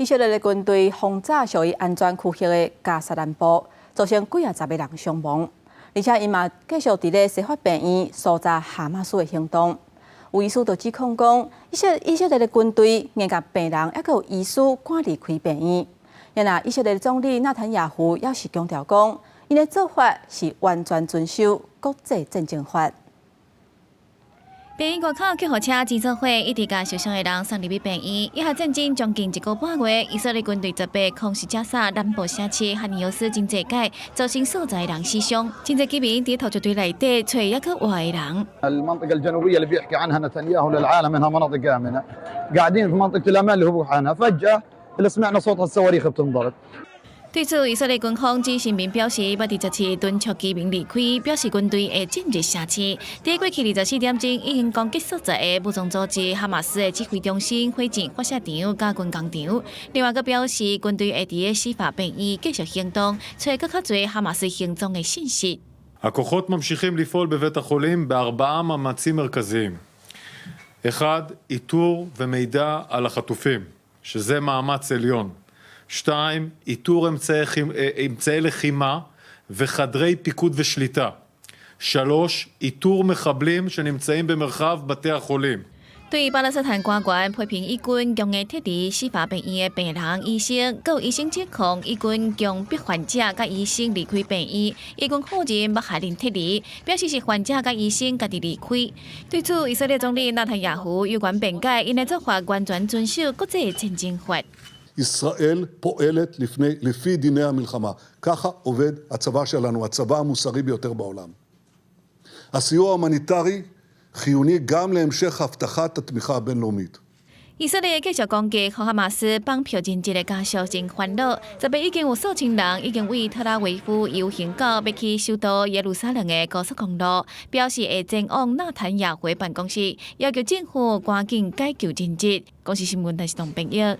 以色列的軍隊轟炸屬於安全區域的加薩南部，造成幾仔十个人傷亡。而且𪜶嘛繼續佇咧西法病院搜查哈馬斯的行動。有醫師就指控講，以色列的軍隊硬共病人抑閣有醫師趕離開病院。然而以色列總理納坦雅胡也是強調講，𪜶的做法是完全遵守國際戰爭法。病院外口救護車真做伙，一直共受傷的人送入去病院。以哈戰爭將近一個半月，以色列軍隊十八空襲加薩南部城市漢尼尤斯真濟擺，造成數十个人死傷。真濟居民佇突擊隊內底揣猶閣活的人。 المنطقة الجنوبية اللي بيحكي عنها نتنياهو للعالم انها مناطق آمنة، قاعدين في منطقة الأمان اللي هو بيحكي عنها، فجأة اللي سمعنا صوت الصواريخ بتنضرب. 對此，以色列軍方指聲明表示，欲佇十七敦促居民離開，表示軍隊會進入城市。佇過去24點鐘，已經攻擊數十个武裝組織哈馬斯的指揮中心、火箭發射場佮軍工廠。另外，閣表示軍隊會佇西法病院繼續行動，揣閣較濟哈馬斯行蹤的信息。 הכוחות ממשיכים לפעול בבית החולים בארבעה מאמצים מרכזיים. אחד, איתור ומידע על החטופים, שזה מאמץ עליון. שתיים, איתור אמצעי לחימה וחדרי פיקוד ושליטה. שלוש, איתור מחבלים שנמצאים במרחב בתי החולים. 對巴勒斯坦官員批評以軍強硬撤離西法病院的病人、醫生，閣有醫生指控以軍強迫患者佮醫生離開病院，以軍否認欲下令撤離，表示是患者佮醫生家己離開。對此，以色列總理納坦雅胡有關辯解，𪜶的做法完全遵守國際戰爭法。 ישראל פועלת לפי דיני המלחמה. ככה עובד הצבא שלנו, הצבא המוסרי ביותר בעולם. הסיוע ההומניטרי חיוני גם להמשך הבטחת התמיכה הבינלאומית. 以色列繼續攻擊哈馬斯綁票人質的家屬真煩惱。十八已經有數千人已經為特拉維夫遊行到欲去首都耶路撒冷的高速公路，表示會前往納坦雅胡辦公室，要求政府趕緊解救人質。公視新聞，陳世東編譯。